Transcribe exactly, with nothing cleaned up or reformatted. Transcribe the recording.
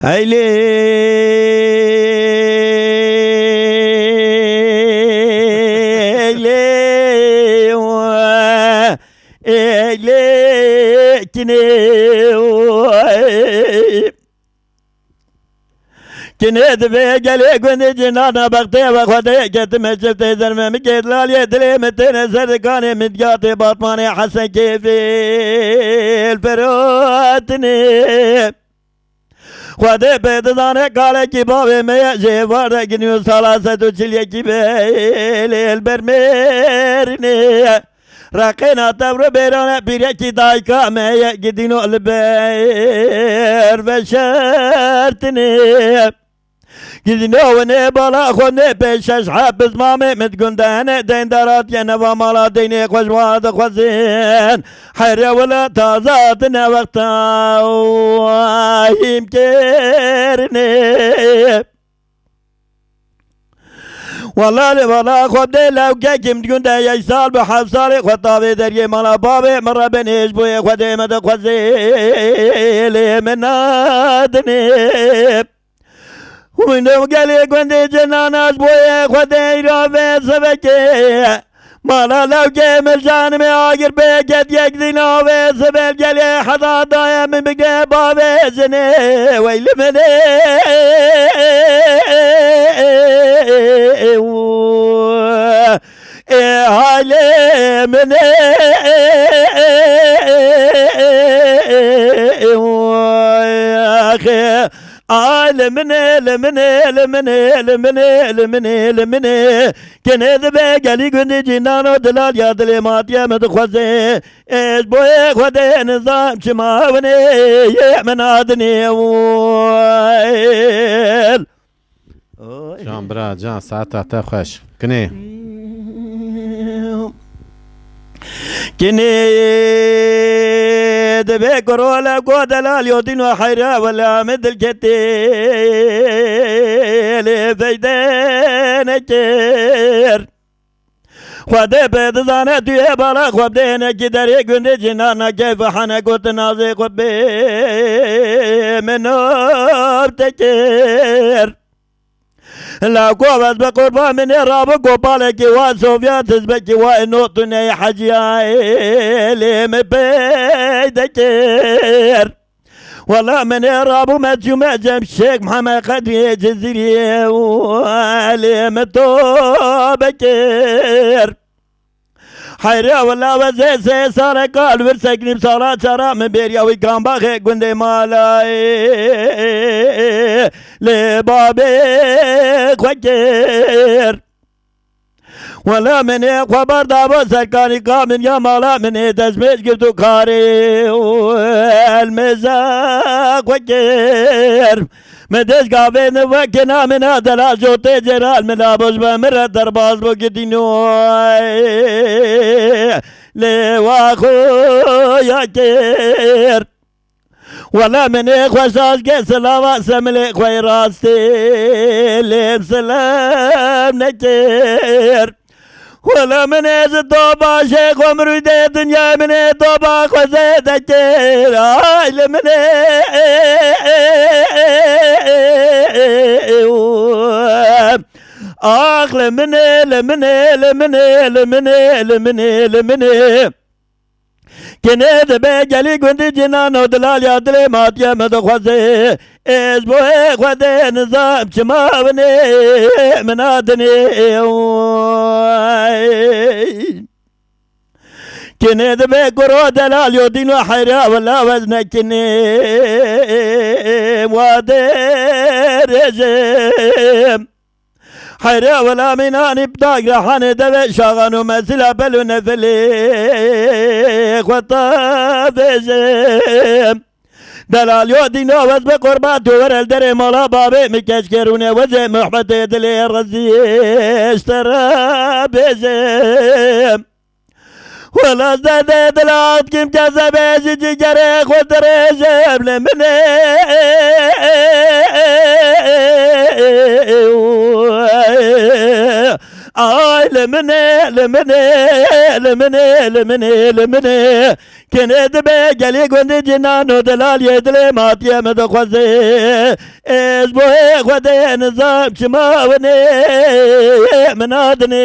Eylê, eylê, eylê, kinê, kinê divê gelê gundê cinana bextê ve xwedê ketime çiftê zerme mi kêt laliyê dilê mi têne ser dikanê min diya tê batmanê hesen kêfê firotinê. Xwedê pê dizane kalekî bavê me ye, jê êvar de ginî û sala sed û çil yekî be lê li ber mêrînê. Reqêna tevr û bêrane pîrekî dayika me ye, gidîno li ber veşertinê. Gidîno winê bala xwe nê pê şeş heb bizmamê min di gundene deyndaratiye neva mala deynê xwe ji wan dixwezin. Here wila taza tine wexta hîm kêrine. Wala li wala xwe dê lewkekî min digund e yek sal bi heft salê xwe tavê deriyê mala bavê min re benê ji boyê xwe dê min dixwezê lê min nadinê. Hûn û gelê gundê cinana ji boyê Xwedê îro vê sivekê. Mala lewkê min canimê agir pê ket yek dîna vê sivê gelê heda daye min bike bavê jinê wey li min ê. Ê halê min ê. Axê. Ay li min ê, li min ê, li min ê, li min ê, li min ê, li min ê. Kinê dibe gelî gundî cînan û dilal ya dilê matiye min dixweze. Ê ji boyê Xwedê nizam çima winê yê min adinê. Oy. Can bira, can, saeta te xweş. Kinê. Kinê dibe kuro le go delal yo dîn û heyra wela min dil ketê lê feyde nekir. Xwedê pê dizane tu yê bala xwe bidêne ki derê gundê cinana keyf û hene gotin nazê xwe bê min û tekir. La ku ez bi qurban min ê rabû gopalekî wa Sovyet hizbekî wa ê notûneyê heciyayê lê min peyde kir. Wela min ê rabû me çûme cem Şêx Mihemed Qedriyê Cizîriyê û lê min tobe kir. Heyra wela we zê sê saleka li vir seknî bi sala çara min bêriya wî Kambaxê gundê malayê lê babê xwe kir. Wela min ê xwe bar dabo serkanî ka min ya mala min ê destmêj girt û karê û elmêza xwe kir. Me dest gavê ne wekê namê na delal jotê cêral min la boj be min re derbaz bo gidîno lê wa xwe ya kir. Wela min ê xweşaz ke silava semilê xwe rastê lêm silem nekir. Wela min ê ji to başê xwe mirûdê dinyayê min ê to ba xwe zêde kir. Ay li min ê, ax li min ê, li min ê, li min ê, li min ê, li min ê, li min ê. Kinê dibe gelî gundî cinan û dilal ya dilê matiye min dixweze. Ê ji bo ê Xwedê nizam çima winê min a dinê. Kinê dibe kuro delal yo dîn û heyra wela wez nekinê. Wa derêjim. Heyre wela mînanî bi dag rehanê devê şaxan û mesîla bel û nefelê xwe ta vêjim. Delal yo dîno wez bi qurban tu were li derê mala babê min keç kir û nê wezê muhbetê dilê rezî ji te re bêjim. Wela ez derdê dila kim kezebê ji cîgerê xwe dirêjim li min ê. Ay li min ê, Li min ê, li min ê, li min ê, li min ê. Kinê dibe gelî gundî cînan û dilaliyê dilê matiye min dixweze. Ez bo Xwedê nizam çima winê min adinê.